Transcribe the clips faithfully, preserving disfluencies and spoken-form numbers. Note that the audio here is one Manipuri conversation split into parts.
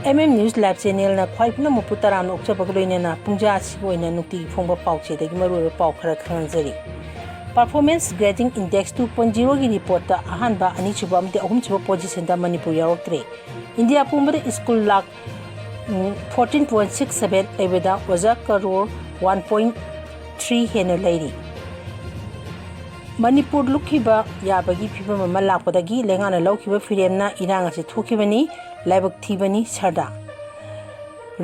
M M News Live Channelꯅ ꯈ꯭ꯋꯥꯏ ꯄꯨꯝꯅꯃꯛꯄꯨ ꯇꯔꯥꯝꯅ ꯑꯣꯛꯆꯕꯒ ꯂꯣꯏꯅꯅ ꯄꯨꯡꯖꯥ ꯑꯁꯤꯒꯤ ꯑꯣꯏꯅ ꯅꯨꯡꯇꯤꯒꯤ ꯐꯣꯡꯕ ꯄꯥꯎꯆꯦꯗꯒꯤ ꯃꯔꯨꯑꯣꯏꯕ ꯄꯥꯎ ꯈꯔ ꯈꯪꯍꯟꯖꯔꯤ꯫ Performance Grading Index two point zeroꯒꯤ reportꯇ ꯑꯍꯥꯟꯕ, ꯑꯅꯤꯁꯨꯕ ꯑꯃꯗꯤ ꯑꯍꯨꯝꯁꯨꯕ positionꯗ ꯃꯅꯤꯄꯨꯔ ꯌꯥꯎꯔꯛꯇ꯭ꯔꯦ꯫ ꯏꯟꯗꯤꯌꯥ ꯄꯨꯝꯕꯗ school lakh fourteen point six seven ꯂꯩꯕꯗ ꯑꯣꯖꯥ ꯀꯔꯣꯔ one point three ꯍꯦꯟꯅ ꯂꯩꯔꯤ꯫ ꯃꯅꯤꯄꯨꯔ ꯂꯨꯞꯈꯤꯕ ꯌꯥꯕꯒꯤ ꯐꯤꯕꯝ ꯑꯃ ꯂꯥꯛꯄꯗꯒꯤ ꯂꯩꯉꯥꯛꯅ ꯂꯧꯈꯤꯕ ꯐꯤꯔꯦꯞꯅ ꯏꯔꯥꯡ ꯑꯁꯤ ꯊꯣꯛꯈꯤꯕꯅꯤ꯫ ꯂꯥꯏꯕꯛ ꯊꯤꯕꯅꯤ ꯁꯔꯗꯥ꯫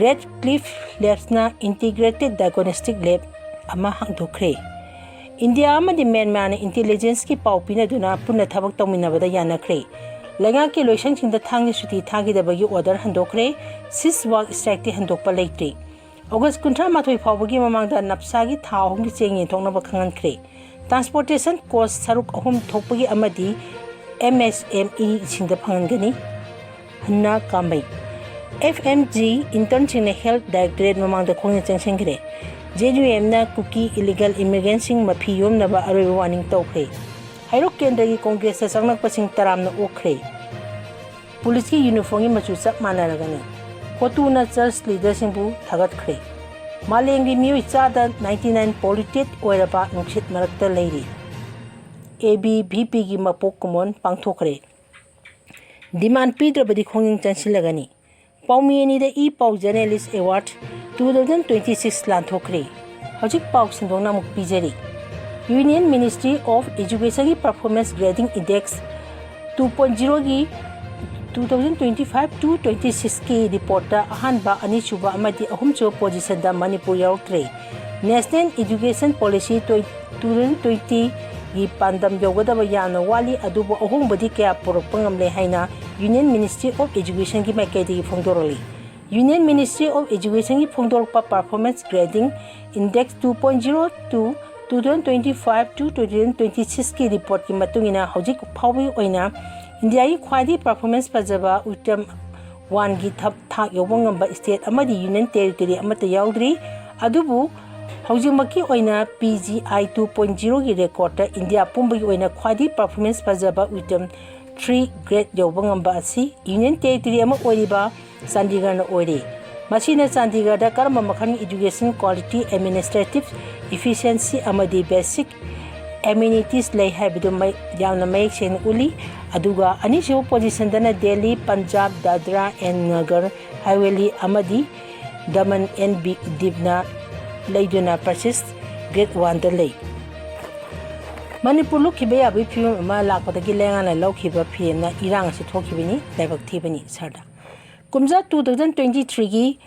Redcliffe Labsꯅ Integrated Diagnostic Lab ꯑꯃ ꯍꯥꯡꯗꯣꯛꯈ꯭ꯔꯦ꯫ ꯏꯟꯗꯤꯌꯥ ꯑꯃꯗꯤ ꯃ꯭ꯌꯥꯟꯃꯥꯔꯅ intelligenceꯀꯤ ꯄꯥꯎ ꯄꯤꯅꯗꯨꯅ ꯄꯨꯟꯅ ꯊꯕꯛ ꯇꯧꯃꯤꯟꯅꯕꯗ ꯌꯥꯅꯈ꯭ꯔꯦ꯫ ꯂꯩꯉꯥꯛꯀꯤ ꯂꯣꯏꯁꯪꯁꯤꯡꯗ ꯊꯥꯡꯒꯤ ꯁꯨꯇꯤ ꯊꯥꯈꯤꯗꯕꯒꯤ order ꯍꯟꯗꯣꯛꯈ꯭ꯔꯦ꯫ Ceasefire strikeꯇꯤ ꯍꯟꯗꯣꯛꯄ ꯂꯩꯇ꯭ꯔꯤ꯫ ꯑꯣꯒꯁ ꯀꯨꯟꯊ꯭ꯔꯥ ꯃꯥꯊꯣꯏ ꯐꯥꯎꯕꯒꯤ ꯃꯃꯥꯡꯗ ꯅꯞꯁꯥꯒꯤ ꯊꯥ ꯑꯍꯨꯝꯒꯤ ꯆꯦꯡ ꯌꯦꯟꯊꯣꯛꯅꯕ ꯈꯪꯍꯟꯈ꯭ꯔꯦ꯫ Transportation cost ꯁꯔꯨꯛ ꯑꯍꯨꯝ ꯊꯣꯛꯄꯒꯤ ꯑꯃꯗꯤ MSMEꯁꯤꯡꯗ ꯐꯪꯍꯟꯒꯅꯤ꯫ ꯍꯟꯅ ꯀꯥꯝꯕꯩ꯫ FMG internꯁꯤꯡꯅ Health Directorate ꯃꯃꯥꯡꯗ ꯈꯣꯡꯖꯪ ꯆꯪꯁꯤꯟꯈ꯭ꯔꯦ꯫ JUMꯅ ꯀꯨꯀꯤ illegal immigrantꯁꯤꯡ ꯃꯐꯤ ꯌꯣꯝꯅꯕ ꯑꯔꯣꯏꯕ warning ꯇꯧꯈ꯭ꯔꯦ꯫ ꯍꯩꯔꯣꯛ ꯀꯦꯟꯗ꯭ꯔꯒꯤ ꯀꯣꯡꯒ꯭ꯔꯦꯁꯇ ꯆꯪꯂꯛꯄꯁꯤꯡ ꯇꯔꯥꯝꯅ ꯑꯣꯛꯈ꯭ꯔꯦ꯫ ꯄꯨꯂꯤꯁꯀꯤ uniformꯒꯤ ꯃꯆꯨ ꯆꯞ ꯃꯥꯟꯅꯔꯒꯅꯤ꯫ ꯀꯣꯇꯨꯅ church leaderꯁꯤꯡꯕꯨ ꯊꯥꯒꯠꯈ꯭ꯔꯦ꯫ ꯃꯥꯂꯦꯝꯒꯤ ꯃꯤꯑꯣꯏ ꯆꯥꯗ ninety nine polluted ꯑꯣꯏꯔꯕ ꯅꯨꯡꯁꯤꯠ ꯃꯔꯛꯇ ꯂꯩꯔꯤ꯫ ABVPꯒꯤ ꯃꯄꯣꯛ ꯀꯨꯝꯑꯣꯟ ꯄꯥꯡꯊꯣꯛꯈ꯭ꯔꯦ꯫ Demand ꯄꯤꯗ꯭ꯔꯕꯗꯤ ꯈꯣꯡꯖꯪ ꯆꯪꯁꯤꯜꯂꯒꯅꯤ꯫ ꯄꯥꯎꯃꯤ ꯑꯅꯤꯗ ꯏ ꯄꯥꯎ Journalist Award two thousand twenty six ꯂꯥꯟꯊꯣꯛꯈ꯭ꯔꯦ꯫ ꯍꯧꯖꯤꯛ ꯄꯥꯎ ꯁꯟꯗꯣꯛꯅ ꯑꯃꯨꯛ ꯄꯤꯖꯔꯤ꯫ Union Ministry of Educationꯒꯤ Performance Grading Index two point zeroꯒꯤ two thousand twenty five to twenty sixꯀꯤ reportꯇ ꯑꯍꯥꯟꯕ, ꯑꯅꯤꯁꯨꯕ ꯑꯃꯗꯤ ꯑꯍꯨꯝꯁꯨꯕ positionꯗ Manipur ꯌꯥꯎꯔꯛꯇ꯭ꯔꯦ꯫ National Education Policy two thousand twentyꯒꯤ ꯄꯥꯟꯗꯝ ꯌꯧꯒꯗꯕ ꯌꯥꯝꯅ ꯋꯥꯠꯂꯤ, ꯑꯗꯨꯕꯨ ꯑꯍꯣꯡꯕꯗꯤ ꯀꯌꯥ ꯄꯨꯔꯛꯄ ꯉꯝꯂꯦ ꯍꯥꯏꯅ Union Ministry of Educationꯒꯤ ꯃꯥꯏꯀꯩꯗꯒꯤ ꯐꯣꯡꯗꯣꯔꯛꯂꯤ꯫ Union Ministry of Educationꯒꯤ ꯐꯣꯡꯗꯣꯔꯛꯄ Performance Grading Index two point zero two two thousand twenty five to two thousand twenty sixꯀꯤ reportꯀꯤ ꯃꯇꯨꯡ ꯏꯟꯅ ꯍꯧꯖꯤꯛ ꯐꯥꯎꯕꯒꯤ ꯑꯣꯏꯅ ꯏꯟꯗꯤꯌꯥꯒꯤ ꯈ꯭ꯋꯥꯏꯗꯒꯤ performance ꯐꯖꯕ ꯎꯇꯝ oneꯒꯤ ꯊꯥꯛ ꯌꯧꯕ ꯉꯝꯕ state ꯑꯃꯗꯤ Union Territory ꯑꯃꯠꯇ ꯌꯥꯎꯗ꯭ꯔꯤ꯫ ꯑꯗꯨꯕꯨ ꯍꯧꯖꯤꯛꯃꯛꯀꯤ ꯑꯣꯏꯅ PGI two point zeroꯒꯤ recordꯇ ꯏꯟꯗꯤꯌꯥ ꯄꯨꯝꯕꯒꯤ ꯑꯣꯏꯅ ꯈ꯭ꯋꯥꯏꯗꯒꯤ performance ꯐꯖꯕ ꯎꯇꯝ three grade ꯌꯧꯕ ꯉꯝꯕ ꯑꯁꯤ Union Territory ꯑꯃ ꯑꯣꯏꯔꯤꯕ ꯆꯥꯟꯗꯤꯒꯔꯅ ꯑꯣꯏꯔꯤ꯫ ꯃꯁꯤꯅ ꯆꯥꯟꯗꯤꯒꯔꯗ ꯀꯔꯝꯕ ꯃꯈꯜꯒꯤ education quality, administrative efficiency ꯑꯃꯗꯤ basic amenities ꯂꯩ ꯍꯥꯏꯕꯗꯨ ꯃꯩ-, ꯌꯥꯝꯅ ꯃꯌꯦꯛ ꯁꯦꯡꯅ ꯎꯠꯂꯤ꯫ ꯑꯗꯨꯒ ꯑꯅꯤꯁꯨꯕ positionꯗꯅ ꯗꯦꯜꯂꯤ, ꯄꯟꯖꯥꯕ, ꯗꯥꯗ꯭ꯔꯥ and ꯅꯒꯔ ꯍꯥꯏꯋꯦꯂꯤ ꯑꯃꯗꯤ ꯗꯃꯟ and ꯕꯤ-, ꯗꯤꯞꯅ ꯂꯩꯗꯨꯅ percentage grade oneꯗ ꯂꯩ꯫ ꯃꯅꯤꯄꯨꯔ ꯂꯨꯞꯈꯤꯕ ꯌꯥꯕꯒꯤ ꯐꯤꯕꯝ ꯑꯃ ꯂꯥꯛꯄꯗꯒꯤ ꯂꯩꯉꯥꯛꯅ ꯂꯧꯈꯤꯕ ꯐꯤꯔꯦꯞꯅ ꯏꯔꯥꯡ ꯑꯁꯤ ꯊꯣꯛꯈꯤꯕꯅꯤ, ꯂꯥꯏꯕꯛ ꯊꯤꯕꯅꯤ ꯁꯔꯗꯥ꯫ ꯀꯨꯝꯖꯥ two thousand twenty threeꯒꯤ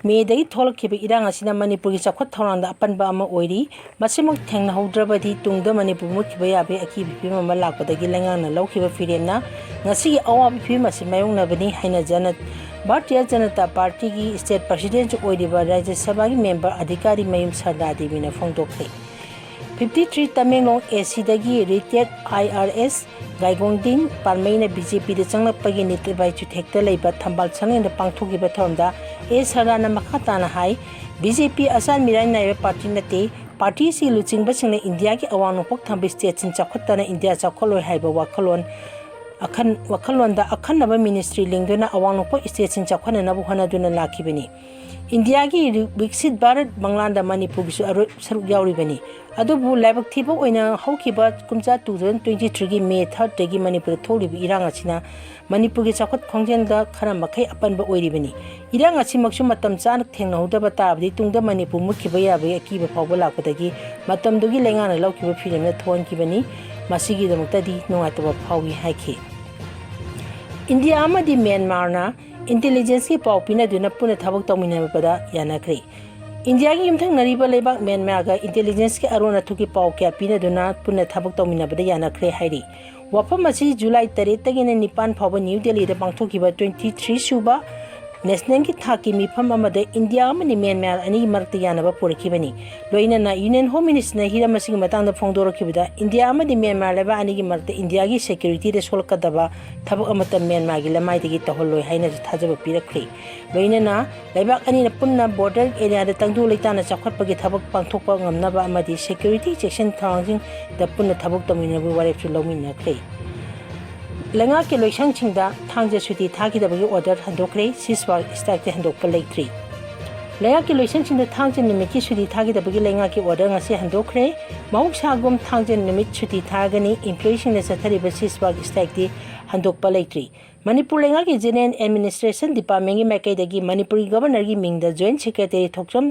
ꯃꯦꯗꯒꯤ ꯊꯣꯛꯂꯛꯈꯤꯕ ꯏꯔꯥꯡ ꯑꯁꯤꯅ ꯃꯅꯤꯄꯨꯔꯒꯤ ꯆꯥꯎꯈꯠ ꯊꯧꯔꯥꯡꯗ ꯑꯄꯟꯕ ꯑꯃ ꯑꯣꯏꯔꯤ꯫ ꯃꯁꯤꯃꯛ ꯊꯦꯡꯅꯍꯧꯗ꯭ꯔꯕꯗꯤ ꯇꯨꯡꯗ ꯃꯅꯤꯄꯨꯔ ꯃꯨꯠꯈꯤꯕ ꯌꯥꯕꯒꯤ ꯑꯀꯤꯕ ꯐꯤꯕꯝ ꯑꯃ ꯂꯥꯛꯄꯗꯒꯤ ꯂꯩꯉꯥꯛꯅ ꯂꯧꯈꯤꯕ ꯐꯤꯔꯦꯞꯅ ꯉꯁꯤꯒꯤ ꯑꯋꯥꯕ ꯐꯤꯕꯝ ꯑꯁꯤ ꯃꯥꯌꯣꯛꯅꯕꯅꯤ ꯍꯥꯏꯅ ꯖꯅ-, ꯚꯥꯔꯇꯤꯌ ꯖꯅꯇꯥ ꯄꯥꯔꯇꯤꯒꯤ state presidentꯁꯨ ꯑꯣꯏꯔꯤꯕ ꯔꯥꯖ꯭ꯌ ꯁꯚꯥꯒꯤ member ꯑꯙꯤꯀꯥꯔꯤ ꯃꯌꯨꯝ ꯁꯔꯗꯥ ꯗꯦꯕꯤꯅ ꯐꯣꯡꯗꯣꯛꯈ꯭ꯔꯦ꯫ Fifty three Tamenglong ACꯗꯒꯤ retired IRS ꯒꯥꯏꯒꯣꯡꯗꯤꯟ ꯄꯥꯔꯃꯩꯅ BJPꯗ ꯆꯪꯂꯛꯄꯒꯤ ꯅꯤꯇꯕꯥꯏ ꯆꯨꯊꯦꯛꯇ ꯂꯩꯕ ꯊꯝꯕꯥꯜ ꯁꯪꯂꯦꯟꯗ ꯄꯥꯡꯊꯣꯛꯈꯤꯕ ꯊꯧꯔꯝꯗ ꯑꯦ ꯁꯔꯗꯥꯅ ꯃꯈꯥ ꯇꯥꯅ ꯍꯥꯏ, BJP ꯑꯆꯥꯟ ꯃꯤꯔꯥꯏ ꯅꯥꯏꯕ ꯄꯥꯔꯇꯤ ꯅꯠꯇꯦ꯫ ꯄꯥꯔꯇꯤ ꯑꯁꯤꯒꯤ ꯂꯨꯆꯤꯡꯕꯁꯤꯡꯅ ꯏꯟꯗꯤꯌꯥꯒꯤ ꯑꯋꯥꯡ ꯅꯣꯡꯄꯣꯛ ꯊꯪꯕ stateꯁꯤꯡ ꯆꯥꯎꯈꯠꯇꯅ ꯏꯟꯗꯤꯌꯥ ꯆꯥꯎꯈꯠꯂꯣꯏ ꯍꯥꯏꯕ ꯋꯥꯈꯜꯂꯣꯟ ꯑꯈꯟ-, ꯋꯥꯈꯜꯂꯣꯟꯗ ꯑꯈꯟꯅꯕ ministry ꯂꯤꯡꯗꯨꯅ ꯑꯋꯥꯡ ꯅꯣꯡꯄꯣꯛ stateꯁꯤꯡ ꯆꯥꯎꯈꯠꯅꯅꯕ ꯍꯣꯠꯅꯗꯨꯅ ꯂꯥꯛꯈꯤꯕꯅꯤ꯫ ꯏꯟꯗꯤꯌꯥꯒꯤ ꯔꯤ-, ꯕꯤꯛꯁꯤꯠ ꯚꯥꯔꯠ ꯃꯪꯂꯥꯟꯗ ꯃꯅꯤꯄꯨꯔꯒꯤꯁꯨ ꯑꯔꯣꯏ-, ꯁꯔꯨꯛ ꯌꯥꯎꯔꯤꯕꯅꯤ꯫ ꯑꯗꯨꯕꯨ ꯂꯥꯏꯕꯛ ꯊꯤꯕ ꯑꯣꯏꯅ ꯍꯧꯈꯤꯕ ꯀꯨꯝꯖꯥ two thousand twenty threeꯒꯤ May thirdꯇꯒꯤ ꯃꯅꯤꯄꯨꯔꯗ ꯊꯣꯛꯂꯤꯕ ꯏꯔꯥꯡ ꯑꯁꯤꯅ ꯃꯅꯤꯄꯨꯔꯒꯤ ꯆꯥꯎꯈꯠ ꯈꯣꯡꯖꯦꯜꯗ ꯈꯔ ꯃꯈꯩ ꯑꯄꯟꯕ ꯑꯣꯏꯔꯤꯕꯅꯤ꯫ ꯏꯔꯥꯡ ꯑꯁꯤꯃꯛꯁꯨ ꯃꯇꯝ ꯆꯥꯅ ꯊꯦꯡꯅꯍꯧꯗꯕ ꯇꯥꯔꯕꯗꯤ ꯇꯨꯡꯗ ꯃꯅꯤꯄꯨꯔ ꯃꯨꯠꯈꯤꯕ ꯌꯥꯕꯒꯤ ꯑꯀꯤꯕ ꯐꯥꯎꯕ ꯂꯥꯛꯄꯗꯒꯤ ꯃꯇꯝꯗꯨꯒꯤ ꯂꯩꯉꯥꯛꯅ ꯂꯧꯈꯤꯕ ꯐꯤꯔꯦꯞꯅ ꯊꯣꯛꯍꯟꯈꯤꯕꯅꯤ꯫ ꯃꯁꯤꯒꯤꯗꯃꯛꯇꯗꯤ ꯅꯨꯡꯉꯥꯏꯇꯕ ꯐꯥꯎꯏ ꯍꯥꯏꯈꯤ꯫ ꯏꯟꯗꯤꯌꯥ ꯑꯃꯗꯤ ꯃ꯭ꯌꯥꯟꯃꯥꯔꯅ intelligenceꯀꯤ ꯄꯥꯎ ꯄꯤꯅꯗꯨꯅ ꯄꯨꯟꯅ ꯊꯕꯛ ꯇꯧꯃꯤꯟꯅꯕꯗ ꯌꯥꯅꯈ꯭ꯔꯦ꯫ ꯏꯟꯗꯤꯌꯥꯒꯤ ꯌꯨꯝꯊꯪꯅꯔꯤꯕ ꯂꯩꯕꯥꯛ ꯃ꯭ꯌꯥꯟꯃꯥꯔꯒ intelligenceꯀꯤ ꯑꯔꯣꯟ ꯑꯊꯨꯞꯀꯤ ꯄꯥꯎ ꯀꯌꯥ ꯄꯤꯅꯗꯨꯅ ꯄꯨꯟꯅ ꯊꯕꯛ ꯇꯧꯃꯤꯟꯅꯕꯗ ꯌꯥꯅꯈ꯭ꯔꯦ ꯍꯥꯏꯔꯤ꯫ ꯋꯥꯐꯝ ꯑꯁꯤ ꯖꯨꯂꯥꯏ ꯇꯔꯦꯠꯇꯒꯤꯅ ꯅꯤꯄꯥꯟ ꯐꯥꯎꯕ ꯅ꯭ꯌꯨ ꯗꯦꯜꯂꯤꯗ ꯄꯥꯡꯊꯣꯛꯈꯤꯕ twenty three ꯁꯨꯕ nationalꯒꯤ ꯊꯥꯛꯀꯤ ꯃꯤꯐꯝ ꯑꯃꯗ ꯏꯟꯗꯤꯌꯥ ꯑꯃꯗꯤ ꯃ꯭ꯌꯥꯟꯃꯥꯔ ꯑꯅꯤꯒꯤ ꯃꯔꯛꯇ ꯌꯥꯅꯕ ꯄꯨꯔꯛꯈꯤꯕꯅꯤ꯫ ꯂꯣꯏꯅꯅ Union Home Ministryꯅ ꯍꯤꯔꯝ ꯑꯁꯤꯒꯤ ꯃꯇꯥꯡꯗ ꯐꯣꯡꯗꯣꯔꯛꯈꯤꯕꯗ, ꯏꯟꯗꯤꯌꯥ ꯑꯃꯗꯤ ꯃ꯭ꯌꯥꯟꯃꯥꯔ ꯂꯩꯕꯥꯛ ꯑꯅꯤꯒꯤ ꯃꯔꯛꯇ ꯏꯟꯗꯤꯌꯥꯒꯤ securityꯗ ꯁꯣꯛꯂꯛꯀꯗꯕ ꯊꯕꯛ ꯑꯃꯠꯇ ꯃ꯭ꯌꯥꯟꯃꯥꯔꯒꯤ ꯂꯃꯥꯏꯗꯒꯤ ꯇꯧꯍꯜꯂꯣꯏ ꯍꯥꯏꯅꯁꯨ ꯊꯥꯖꯕ ꯄꯤꯔꯛꯈ꯭ꯔꯦ꯫ ꯂꯣꯏꯅꯅ ꯂꯩꯕꯥꯛ ꯑꯅꯤꯅ ꯄꯨꯟꯅ border areaꯗ ꯇꯪꯗꯨ ꯂꯩꯇꯥꯅ ꯆꯥꯎꯈꯠꯄꯒꯤ ꯊꯕꯛ ꯄꯥꯡꯊꯣꯛꯄ ꯉꯝꯅꯕ ꯑꯃꯗꯤ security ꯆꯦꯛꯁꯤꯟ ꯊꯧꯔꯥꯡꯁꯤꯡꯗ ꯄꯨꯟꯅ ꯊꯕꯛ ꯇꯧꯃꯤꯟꯅꯕꯒꯤ ꯋꯥꯔꯦꯞꯁꯨ ꯂꯧꯃꯤꯟꯅꯈ꯭ꯔꯦ꯫ ꯂꯩꯉꯥꯛꯀꯤ ꯂꯣꯏꯁꯪꯁꯤꯡꯗ ꯊꯥꯡꯖ ꯁꯨꯇꯤ ꯊꯥꯈꯤꯗꯕꯒꯤ order ꯍꯟꯗꯣꯛꯈ꯭ꯔꯦ꯫ Ceasefire strikeꯇꯤ ꯍꯟꯗꯣꯛꯄ ꯂꯩꯇ꯭ꯔꯤ꯫ ꯂꯩꯉꯥꯛꯀꯤ ꯂꯣꯏꯁꯪꯁꯤꯡꯗ ꯊꯥꯡꯖ ꯅꯨꯃꯤꯠꯀꯤ ꯁꯨꯇꯤ ꯊꯥꯈꯤꯗꯕꯒꯤ ꯂꯩꯉꯥꯛꯀꯤ order ꯉꯁꯤ ꯍꯟꯗꯣꯛꯈ꯭ꯔꯦ꯫ ꯃꯍꯧꯁꯥꯒꯨꯝ ꯊꯥꯡꯖ ꯅꯨꯃꯤꯠ ꯁꯨꯇꯤ ꯊꯥꯒꯅꯤ꯫ Employeeꯁꯤꯡꯅ ꯆꯠꯊꯔꯤꯕ ceasefire strikeꯇꯤ ꯍꯟꯗꯣꯛꯄ ꯂꯩꯇ꯭ꯔꯤ꯫ ꯃꯅꯤꯄꯨꯔ ꯂꯩꯉꯥꯛꯀꯤ General Administration Departmentꯀꯤ ꯃꯥꯏꯀꯩꯗꯒꯤ ꯃꯅꯤꯄꯨꯔꯒꯤ Governorꯒꯤ ꯃꯤꯡꯗ Joint Secretary ꯊꯣꯛꯆꯣꯝ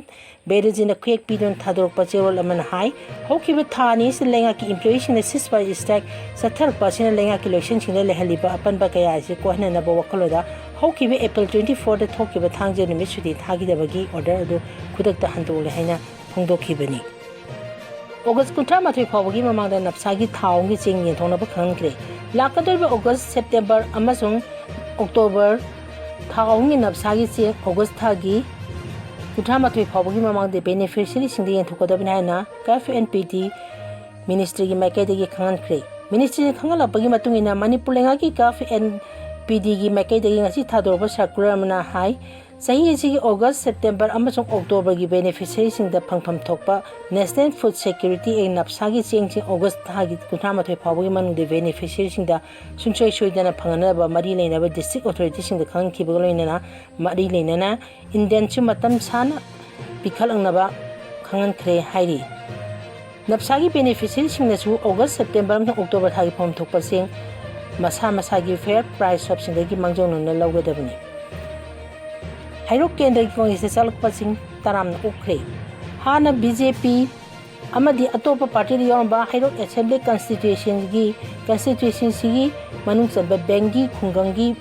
ꯕꯦꯅꯔꯖꯤꯅ ꯈꯨꯌꯦꯛ ꯄꯤꯗꯨꯅ ꯊꯥꯗꯣꯔꯛꯄ ꯆꯦꯔꯣꯜ ꯑꯃꯅ ꯍꯥꯏ, ꯍꯧꯈꯤꯕ ꯊꯥ ꯑꯅꯤ ꯑꯁꯤꯗ ꯂꯩꯉꯥꯛꯀꯤ employeeꯁꯤꯡꯅ ceasefire strike ꯆꯠꯊꯔꯛꯄ ꯑꯁꯤꯅ ꯂꯩꯉꯥꯛꯀꯤ ꯂꯣꯏꯁꯪꯁꯤꯡꯗ ꯂꯩꯍꯜꯂꯤꯕ ꯑꯄꯟꯕ ꯀꯌꯥ ꯑꯁꯤ ꯀꯣꯛꯍꯟꯅꯅꯕ ꯋꯥꯈꯜꯂꯣꯟꯗ ꯍꯧꯈꯤꯕ April twenty fourꯗ ꯊꯣꯛꯈꯤꯕ ꯊꯥꯡꯖ ꯅꯨꯃꯤꯠ ꯁꯨꯇꯤ ꯊꯥꯈꯤꯗꯕꯒꯤ order ꯑꯗꯨ ꯈꯨꯗꯛꯇ ꯍꯟꯗꯣꯛꯂꯦ ꯍꯥꯏꯅ ꯐꯣꯡꯗꯣꯛꯈꯤꯕꯅꯤ꯫ August ꯀꯨꯟꯊ꯭ꯔꯥ ꯃꯥꯊꯣꯏ ꯐꯥꯎꯕꯒꯤ ꯃꯃꯥꯡꯗ ꯅꯞꯁꯥꯒꯤ ꯊꯥ ꯑꯍꯨꯝꯒꯤ ꯆꯦꯡ ꯌꯦꯟꯊꯣꯛꯅꯕ ꯈꯪꯍꯟꯈ꯭ꯔꯦ꯫ ꯂꯥꯛꯀꯗꯧꯔꯤꯕ August, September ꯑꯃꯁꯨꯡ October ꯊꯥ ꯑꯍꯨꯝꯒꯤ ꯅꯞꯁꯥꯒꯤ ꯆꯦꯡ August ꯊꯥꯒꯤ ꯀꯨꯟꯊ꯭ꯔꯥ ꯃꯥꯊꯣꯏ ꯐꯥꯎꯕꯒꯤ ꯃꯃꯥꯡꯗ beneficiaryꯁꯤꯡꯗ ꯌꯦꯟꯊꯣꯛꯀꯗꯕꯅꯤ ꯍꯥꯏꯅ CAF and PD Ministryꯒꯤ ꯃꯥꯏꯀꯩꯗꯒꯤ ꯈꯪꯍꯟꯈ꯭ꯔꯦ꯫ Ministryꯅ ꯈꯪꯍꯜꯂꯛꯄꯒꯤ ꯃꯇꯨꯡ ꯏꯟꯅ, ꯃꯅꯤꯄꯨꯔ ꯂꯩꯉꯥꯛꯀꯤ CAF and PDꯒꯤ ꯃꯥꯏꯀꯩꯗꯒꯤ ꯉꯁꯤ ꯊꯥꯗꯣꯔꯛꯄ circular ꯑꯃꯅ ꯍꯥꯏ, ꯆꯍꯤ ꯑꯁꯤꯒꯤ August, September ꯑꯃꯁꯨꯡ Octoberꯒꯤ beneficiaryꯁꯤꯡꯗ ꯐꯪꯐꯝ ꯊꯣꯛꯄ National Food Security Act, ꯅꯞꯁꯥꯒꯤ ꯆꯦꯡꯁꯤꯡ August ꯊꯥꯒꯤ ꯀꯨꯟꯊ꯭ꯔꯥ ꯃꯥꯊꯣꯏ ꯐꯥꯎꯕꯒꯤ ꯃꯅꯨꯡꯗ beneficiaryꯁꯤꯡꯗ ꯁꯨꯡꯁꯣꯏ ꯁꯣꯏꯗꯅ ꯐꯪꯍꯟꯅꯕ ꯃꯔꯤ ꯂꯩꯅꯕ district authorityꯁꯤꯡꯗ ꯈꯪꯍꯟꯈꯤꯕꯒ ꯂꯣꯏꯅꯅ, ꯃꯔꯤ ꯂꯩꯅꯅ indentꯁꯨ ꯃꯇꯝ ꯆꯥꯅ ꯄꯤꯈꯠꯂꯛꯅꯕ ꯈꯪꯍꯟꯈ꯭ꯔꯦ ꯍꯥꯏꯔꯤ꯫ ꯅꯞꯁꯥꯒꯤ beneficiaryꯁꯤꯡꯅꯁꯨ August, September ꯑꯃꯁꯨꯡ October ꯊꯥꯒꯤ ꯐꯪꯐꯝ ꯊꯣꯛꯄ ꯆꯦꯡ ꯃꯁꯥ ꯃꯁꯥꯒꯤ fair price shopꯁꯤꯡꯗꯒꯤ ꯃꯥꯡꯖꯧꯅꯅ ꯂꯧꯒꯗꯕꯅꯤ꯫ ꯍꯩꯔꯣꯛ ꯀꯦꯟꯗ꯭ꯔꯒꯤ ꯀꯪꯒ꯭ꯔꯦꯁꯇ ꯆꯪꯂꯛꯄꯁꯤꯡ ꯇꯔꯥꯝꯅ ꯑꯣꯛꯈ꯭ꯔꯦ꯫ ꯍꯥꯟꯅ BJP ꯑꯃꯗꯤ ꯑꯇꯣꯞꯄ partyꯗ ꯌꯥꯎꯔꯝꯕ ꯍꯩꯔꯣꯛ Assembly Constituencyꯒꯤ, constituencyꯁꯤꯒꯤ ꯃꯅꯨꯡ ꯆꯟꯕ ꯕꯦꯡꯒꯤ ꯈꯨꯡꯒꯪꯒꯤ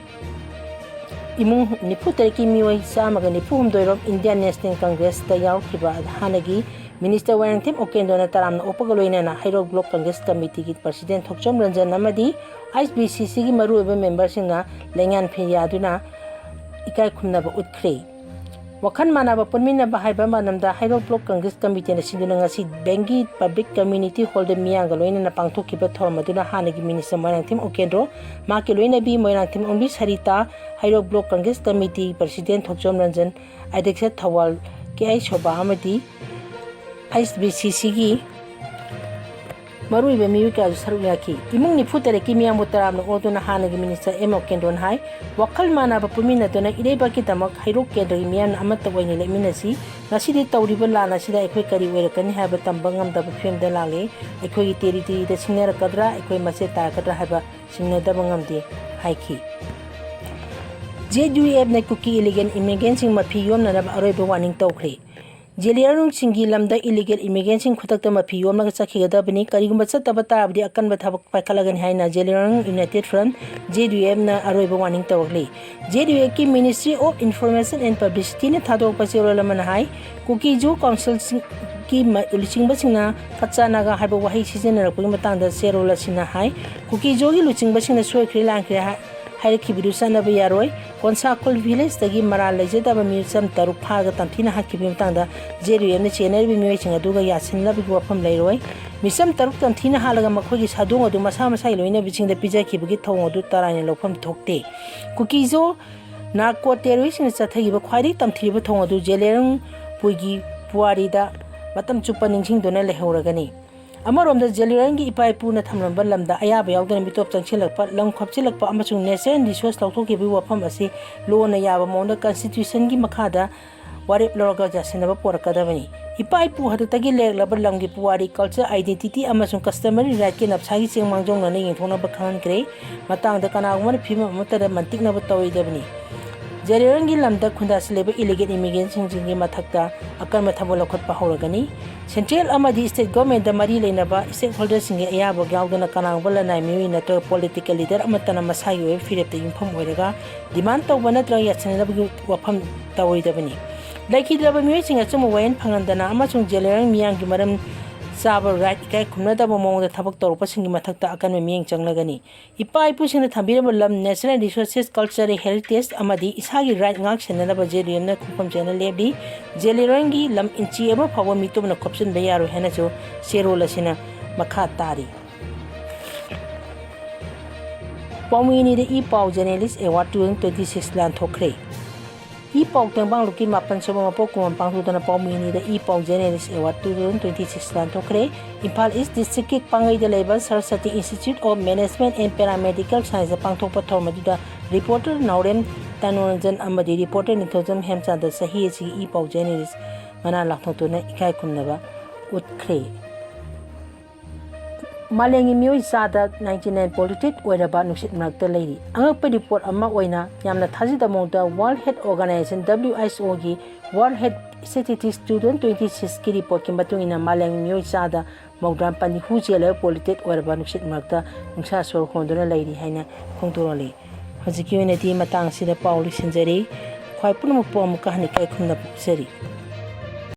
ꯏꯃꯨꯡ ꯅꯤꯐꯨ ꯇꯔꯦꯠꯀꯤ ꯃꯤꯑꯣꯏ ꯆꯥꯝꯃꯒ ꯅꯤꯐꯨ ꯍꯨꯝꯗꯣꯏ ꯔꯣꯝ Indian National Congressꯇ ꯌꯥꯎꯈꯤꯕ ꯍꯥꯟꯅꯒꯤ Minister ꯋꯥꯏꯔꯪꯊꯦꯝ ꯎꯀꯦꯟꯗ꯭ꯔꯣꯅ ꯇꯔꯥꯝꯅ ꯑꯣꯛꯄꯒ ꯂꯣꯏꯅꯅ ꯍꯩꯔꯣꯛ Block Congress Committeeꯒꯤ President ꯊꯣꯛꯆꯣꯝ ꯔꯟꯖꯟ ꯑꯃꯗꯤ IBCCꯒꯤ ꯃꯔꯨꯑꯣꯏꯕ memberꯁꯤꯡꯅ ꯂꯩꯉꯥꯟ ꯐꯤ ꯌꯥꯗꯨꯅ ꯏꯀꯥꯏ ꯈꯨꯝꯅꯕ ꯎꯠꯈ꯭ꯔꯦ꯫ ꯋꯥꯈꯜ ꯃꯥꯟꯅꯕ ꯄꯨꯟꯃꯤꯟꯅꯕ ꯍꯥꯏꯕ ꯃꯅꯝꯗ ꯍꯩꯔꯣꯛ Block Congress Committeeꯅ ꯁꯤꯟꯗꯨꯅ ꯉꯁꯤ ꯕꯦꯡꯒꯤ Public Community Hallꯗ ꯃꯤꯌꯥꯝꯒ ꯂꯣꯏꯅꯅ ꯄꯥꯡꯊꯣꯛꯈꯤꯕ ꯊꯧꯔꯝ ꯑꯗꯨꯅ ꯍꯥꯟꯅꯒꯤ Minister ꯃꯣꯏꯔꯥꯡꯊꯦꯝ ꯎꯀꯦꯟꯗ꯭ꯔꯣ, ꯃꯍꯥꯛꯀꯤ ꯂꯣꯏꯅꯕꯤ ꯃꯣꯏꯔꯥꯡꯊꯦꯝ ꯑꯣꯡꯕꯤ ꯁꯔꯤꯇꯥ, ꯍꯩꯔꯣꯛ Block Congress Committee President ꯊꯣꯛꯆꯣꯝ ꯔꯟꯖꯟ, ꯑꯗ꯭ꯌꯛꯁ ꯊꯧꯕꯥꯜ ꯀꯦ ꯑꯥꯏ ꯁꯣꯚꯥ ꯑꯃꯗꯤ IBCCꯒꯤ ꯃꯔꯨꯑꯣꯏꯕ ꯃꯤꯑꯣꯏ ꯀꯌꯥꯁꯨ ꯁꯔꯨꯛ ꯌꯥꯈꯤ꯫ ꯏꯃꯨꯡ ꯅꯤꯐꯨ ꯇꯔꯦꯠꯀꯤ ꯃꯤꯌꯥꯝꯕꯨ ꯇꯔꯥꯝꯅ ꯑꯣꯛꯇꯨꯅ ꯍꯥꯟꯅꯒꯤ ꯃꯤꯅꯤꯁꯇꯔ ꯑꯦꯝ ꯑꯣꯀꯦꯟꯗ꯭ꯔꯣꯅ ꯍꯥꯏ, ꯋꯥꯈꯜ ꯃꯥꯟꯅꯕ ꯄꯨꯟꯃꯤꯟꯅꯗꯨꯅ ꯏꯔꯩꯕꯥꯛꯀꯤꯗꯃꯛ ꯍꯩꯔꯣꯛ ꯀꯦꯟꯗ꯭ꯔꯒꯤ ꯃꯤꯌꯥꯝꯅ ꯑꯃꯠꯇ ꯑꯣꯏꯅ ꯂꯦꯞꯃꯤꯟꯅꯁꯤ꯫ ꯉꯁꯤꯗꯤ ꯇꯧꯔꯤꯕ ꯂꯥꯟ ꯑꯁꯤꯗ ꯑꯩꯈꯣꯏ ꯀꯔꯤ ꯑꯣꯏꯔꯛꯀꯅꯤ ꯍꯥꯏꯕ ꯇꯝꯕ ꯉꯝꯗꯕ ꯐꯤꯕꯝꯗ ꯂꯥꯛꯂꯦ꯫ ꯑꯩꯈꯣꯏꯒꯤ ꯇꯦꯔꯤꯇꯣꯔꯤꯗ ꯁꯤꯡꯅꯔꯛꯀꯗ꯭ꯔꯥ, ꯑꯩꯈꯣꯏ ꯃꯁꯦ ꯇꯥꯔꯛꯀꯗ꯭ꯔꯥ ꯍꯥꯏꯕ ꯁꯤꯡꯅꯗꯕ ꯉꯝꯗꯦ ꯍꯥꯏꯈꯤ꯫ ꯖꯦ ꯌꯨ ꯑꯦꯐꯅ ꯀꯨꯀꯤ ꯏꯂꯤꯒꯦꯜ ꯏꯃꯤꯒ꯭ꯔꯦꯟꯁꯤꯡ ꯃꯐꯤ ꯌꯣꯝꯅꯅꯕ ꯑꯔꯣꯏꯕ ꯋꯥꯔꯅꯤꯡ ꯇꯧꯈ꯭ꯔꯦ꯫ ꯖꯦꯂꯤꯌꯥꯡꯔꯣꯡꯁꯤꯡꯒꯤ ꯂꯝꯗ ꯏꯂꯤꯒꯦꯜ ꯏꯃꯤꯒ꯭ꯔꯦꯟꯁꯤꯡ ꯈꯨꯗꯛꯇ ꯃꯐꯤ ꯌꯣꯝꯂꯒ ꯆꯠꯈꯤꯒꯗꯕꯅꯤ꯫ ꯀꯔꯤꯒꯨꯝꯕ ꯆꯠꯇꯕ ꯇꯥꯔꯕꯗꯤ ꯑꯀꯟꯕ ꯊꯕꯛ ꯄꯥꯏꯈꯠꯂꯒꯅꯤ ꯍꯥꯏꯅ Zeliangrong united front, J U ꯑꯦꯐꯅ ꯑꯔꯣꯏꯕ ꯋꯥꯔꯅꯤꯡ ꯇꯧꯔꯛꯂꯤ꯫ ꯖꯦ ꯌꯨ ꯑꯦꯐꯀꯤ Ministry of Information and Publicityꯅ ꯊꯥꯗꯣꯔꯛꯄ ꯆꯦꯔꯣꯜ ꯑꯃꯅ ꯍꯥꯏ, ꯀꯨꯀꯤꯖꯣ ꯀꯥꯎꯟꯁꯤꯜꯒꯤ ꯃ-, ꯂꯨꯆꯤꯡꯕꯁꯤꯡꯅ ꯀꯆꯥ ꯅꯥꯒꯥ ꯍꯥꯏꯕ ꯋꯥꯍꯩ ꯁꯤꯖꯤꯟꯅꯔꯛꯄꯒꯤ ꯃꯇꯥꯡꯗ ꯆꯦꯔꯣꯜ ꯑꯁꯤꯅ ꯍꯥꯏ, ꯀꯨꯀꯤꯖꯣꯒꯤ ꯂꯨꯆꯤꯡꯕꯁꯤꯡꯅ ꯁꯣꯏꯈ꯭ꯔꯦ, ꯂꯥꯟꯈ꯭ꯔꯦ ꯍꯥꯏ-, ꯍꯥꯏꯔꯛꯈꯤꯕꯗꯨ ꯆꯠꯅꯕ ꯌꯥꯔꯣꯏ꯫ ꯀꯣꯟꯁꯥꯈꯨꯜ ꯚꯤꯂꯦꯖꯇꯒꯤ ꯃꯔꯥꯜ ꯂꯩꯖꯗꯕ ꯃꯤꯆꯝ ꯇꯔꯨꯛ ꯐꯥꯔꯒ ꯇꯝꯊꯤꯅ ꯍꯥꯠꯈꯤꯕꯒꯤ ꯃꯇꯥꯡꯗ ꯖꯦ ꯌꯨ ꯑꯦꯐꯅ ꯆꯦꯟꯅꯔꯤꯕ ꯃꯤꯑꯣꯏꯁꯤꯡ ꯑꯗꯨꯒ ꯌꯥꯁꯤꯟꯅꯕꯒꯤ ꯋꯥꯐꯝ ꯂꯩꯔꯣꯏ꯫ ꯃꯤꯆꯝ ꯇꯔꯨꯛ ꯇꯝꯊꯤꯅ ꯍꯥꯠꯂꯒ ꯃꯈꯣꯏꯒꯤ ꯁꯥꯗꯣꯡ ꯑꯗꯨ ꯃꯁꯥ ꯃꯁꯥꯒꯤ ꯂꯣꯏꯅꯕꯤꯁꯤꯡꯗ ꯄꯤꯖꯈꯤꯕꯒꯤ ꯊꯧꯑꯣꯡ ꯑꯗꯨ ꯇꯔꯥꯏꯅ ꯂꯧꯐꯝ ꯊꯣꯛꯇꯦ꯫ ꯀꯨꯀꯤꯖꯣ ꯅꯥꯔꯀꯣ ꯇꯦꯔꯣꯔꯤꯁꯁꯤꯡꯅ ꯆꯠꯊꯈꯤꯕ ꯈ꯭ꯋꯥꯏꯗꯒꯤ ꯇꯝꯊꯤꯔꯕ ꯊꯧꯑꯣꯡ ꯑꯗꯨ ꯖꯦꯂꯤꯌꯥꯡꯄꯨꯏꯒꯤ ꯄꯨꯋꯥꯔꯤꯗ ꯃꯇꯝ ꯆꯨꯞꯄ ꯅꯤꯡꯁꯤꯡꯗꯨꯅ ꯂꯩꯍꯧꯔꯒꯅꯤ꯫ ꯑꯃꯔꯣꯝꯗ ꯖꯦꯂꯤꯌꯥꯡꯒꯤ ꯏꯄꯥ ꯏꯄꯨꯅ ꯊꯝꯂꯝꯕ ꯂꯝꯗ ꯑꯌꯥꯕ ꯌꯥꯎꯗꯅ ꯃꯤꯇꯣꯞ ꯆꯪꯁꯤꯜꯂꯛꯄ, ꯂꯝ ꯈꯣꯞꯆꯤꯜꯂꯛꯄ ꯑꯃꯁꯨꯡ natural resource ꯂꯧꯊꯣꯛꯈꯤꯕꯒꯤ ꯋꯥꯐꯝ ꯑꯁꯤ ꯂꯣꯅ ꯌꯥꯕ ꯃꯑꯣꯡꯗ constitutionꯒꯤ ꯃꯈꯥꯗ ꯋꯥꯔꯦꯞ ꯂꯧꯔꯒ ꯌꯥꯁꯤꯟꯅꯕ ꯄꯣꯔꯛꯀꯗꯕꯅꯤ꯫ ꯏꯄꯥ ꯏꯄꯨ ꯍꯥꯛꯇꯛꯇꯒꯤ ꯂꯩꯔꯛꯂꯕ ꯂꯝꯒꯤ ꯄꯨꯋꯥꯔꯤ, culture, identity ꯑꯃꯁꯨꯡ customary rightꯀꯤ ꯅꯞꯁꯥꯒꯤ ꯆꯦꯡ ꯃꯥꯡꯖꯧꯅꯅ ꯌꯦꯡꯊꯣꯛꯅꯕ ꯈꯪꯍꯟꯈ꯭ꯔꯦ꯫ ꯃꯇꯥꯡꯗ ꯀꯅꯥꯒꯨꯝꯕꯅ ꯐꯤꯕꯝ ꯑꯃꯠꯇꯗ ꯃꯟꯇꯤꯛꯅꯕ ꯇꯧꯔꯣꯏꯗꯕꯅꯤ꯫ ꯖꯦꯂꯤꯌꯥꯡꯒꯤ ꯂꯝꯗ ꯈꯨꯟꯗꯥꯁꯤꯜꯂꯤꯕ ꯏꯂꯤꯒꯦꯜ ꯏꯃꯤꯒ꯭ꯔꯦꯟꯁꯤꯡꯒꯤ ꯃꯊꯛꯇ ꯑꯀꯟꯕ ꯊꯕꯛ ꯂꯧꯈꯠꯄ ꯍꯧꯔꯒꯅꯤ꯫ Central ꯑꯃꯗꯤ state governmentꯗ ꯃꯔꯤ ꯂꯩꯅꯕ stakeholderꯁꯤꯡꯒꯤ ꯑꯌꯥꯕ ꯌꯥꯎꯗꯅ ꯀꯅꯥꯒꯨꯝꯕ ꯂꯅꯥꯏ ꯃꯤꯑꯣꯏ ꯅꯠꯇ꯭ꯔꯒ political leader ꯑꯃꯠꯇꯅ ꯃꯁꯥꯒꯤ ꯑꯣꯏꯕ ꯐꯤꯔꯦꯞꯇ ꯌꯨꯝꯐꯝ ꯑꯣꯏꯔꯒ demand ꯇꯧꯕ ꯅꯠꯇ꯭ꯔꯒ ꯌꯥꯁꯤꯟꯅꯅꯕꯒꯤ ꯋꯥꯐꯝ ꯇꯧꯔꯣꯏꯗꯕꯅꯤ꯫ ꯂꯩꯈꯤꯗ꯭ꯔꯕ ꯃꯤꯑꯣꯏꯁꯤꯡ ꯑꯆꯨꯝꯕ ꯋꯥꯌꯦꯜ ꯐꯪꯍꯟꯗꯅ ꯑꯃꯁꯨꯡ ꯖꯦꯂꯤꯌꯥꯡ ꯃꯤꯌꯥꯝꯒꯤ ꯃꯔꯝ ꯆꯥꯕ right ꯏꯀꯥꯏ ꯈꯨꯝꯅꯗꯕ ꯃꯑꯣꯡꯗ ꯊꯕꯛ ꯇꯧꯔꯛꯄꯁꯤꯡꯒꯤ ꯃꯊꯛꯇ ꯑꯀꯟꯕ ꯃꯤꯠꯌꯦꯡ ꯆꯪꯂꯒꯅꯤ꯫ ꯏꯄꯥ ꯏꯄꯨꯁꯤꯡꯅ ꯊꯝꯕꯤꯔꯝꯕ ꯂꯝ, natural resources, cultural heritage ꯑꯃꯗꯤ ꯏꯁꯥꯒꯤ right ꯉꯥꯛ ꯁꯦꯟꯅꯅꯕ ꯖꯦ ꯌꯨ ꯑꯦꯐꯅ ꯈꯣꯡꯐꯝ ꯆꯦꯟꯅ ꯂꯦꯞꯂꯤ꯫ ꯖꯦꯂꯤꯌꯥꯡꯒꯤ ꯂꯝ ꯏꯟꯆꯤ ꯑꯃ ꯐꯥꯎꯕ ꯃꯤꯇꯣꯞꯅ ꯈꯣꯞꯆꯤꯟꯕ ꯌꯥꯔꯣꯏ ꯍꯥꯏꯅꯁꯨ ꯆꯦꯔꯣꯜ ꯑꯁꯤꯅ ꯃꯈꯥ ꯇꯥꯔꯤ꯫ ꯄꯥꯎꯃꯤꯅꯤꯗ ꯏ ꯄꯥꯎ Journalist Award two thousand twenty six ꯂꯥꯟꯊꯣꯛꯈ꯭ꯔꯦ꯫ E ꯄꯥꯎ ꯇꯦꯡꯕꯥꯡ ꯂꯨꯞꯀꯤ ꯃꯥꯄꯟ ꯁꯨꯕ ꯃꯄꯣꯛ ꯀꯨꯝꯑꯣꯟ ꯄꯥꯡꯊꯣꯛꯇꯨꯅ ꯄꯥꯎꯃꯤ ꯑꯅꯤꯗ ꯏ ꯄꯥꯎ Journalist Award two thousand twenty-six ꯂꯥꯟꯊꯣꯛꯈ꯭ꯔꯦ꯫ Imphal East District ꯀꯤ ꯄꯥꯡꯒꯩꯗ ꯂꯩꯕ Saraswati Institute of Management and Paramedical Science ꯗ ꯄꯥꯡꯊꯣꯛꯄ ꯊꯧꯔꯝ ꯑꯗꯨꯗ reporter ꯅꯥꯎꯔꯦꯝ ꯇꯅꯣꯔꯟꯖꯟ ꯑꯃꯗꯤ reporter ꯅꯤꯡꯊꯧꯖꯝ ꯍꯦꯝꯆꯥꯟꯗ ꯆꯍꯤ ꯑꯁꯤꯒꯤ ꯏ ꯄꯥꯎ Journalist ꯃꯅꯥ ꯂꯥꯎꯊꯣꯛꯇꯨꯅ ꯏꯀꯥꯏ ꯈꯨꯝꯅꯕ ꯎꯠꯈ꯭ꯔꯦ꯫ ꯃꯥꯂꯦꯝꯒꯤ ꯃꯤꯑꯣꯏ ꯆꯥꯗ ninety-nine polluted ꯑꯣꯏꯔꯕ ꯅꯨꯡꯁꯤꯠ ꯃꯔꯛꯇ ꯂꯩꯔꯤ꯫ ꯑꯉꯛꯄ report ꯑꯃ ꯑꯣꯏꯅ ꯌꯥꯝꯅ ꯊꯥꯖꯗꯕ ꯃꯑꯣꯡꯗ World Health Organization, W H O ꯒꯤ World Health Statistics two thousand twenty-six ꯀꯤ report ꯀꯤ ꯃꯇꯨꯡ ꯏꯟꯅ ꯃꯥꯂꯦꯝꯒꯤ ꯃꯤꯑꯣꯏ ꯆꯥꯗ ꯃꯧꯗ꯭ꯔꯥ ꯃꯥꯄꯟ ꯍꯨ ꯆꯦꯜꯂꯕ polluted ꯑꯣꯏꯔꯕ ꯅꯨꯡꯁꯤꯠ ꯃꯔꯛꯇ ꯅꯨꯡꯁꯥ ꯁꯣꯔ ꯍꯣꯟꯗꯨꯅ ꯂꯩꯔꯤ ꯍꯥꯏꯅ ꯐꯣꯡꯗꯣꯔꯛꯂꯤ꯫ ꯍꯧꯖꯤꯛꯀꯤ ꯑꯣꯏꯅꯗꯤ ꯃꯇꯥꯡ ꯑꯁꯤꯗ ꯄꯥꯎ ꯂꯣꯏꯁꯤꯟꯖꯔꯤ꯫ ꯈ꯭ꯋꯥꯏ ꯄꯨꯝꯅꯃꯛꯄꯨ ꯑꯃꯨꯛꯀ ꯍꯟꯅ ꯏꯀꯥꯏ ꯈꯨꯝꯅꯕ ꯄꯤꯖꯔꯤ꯫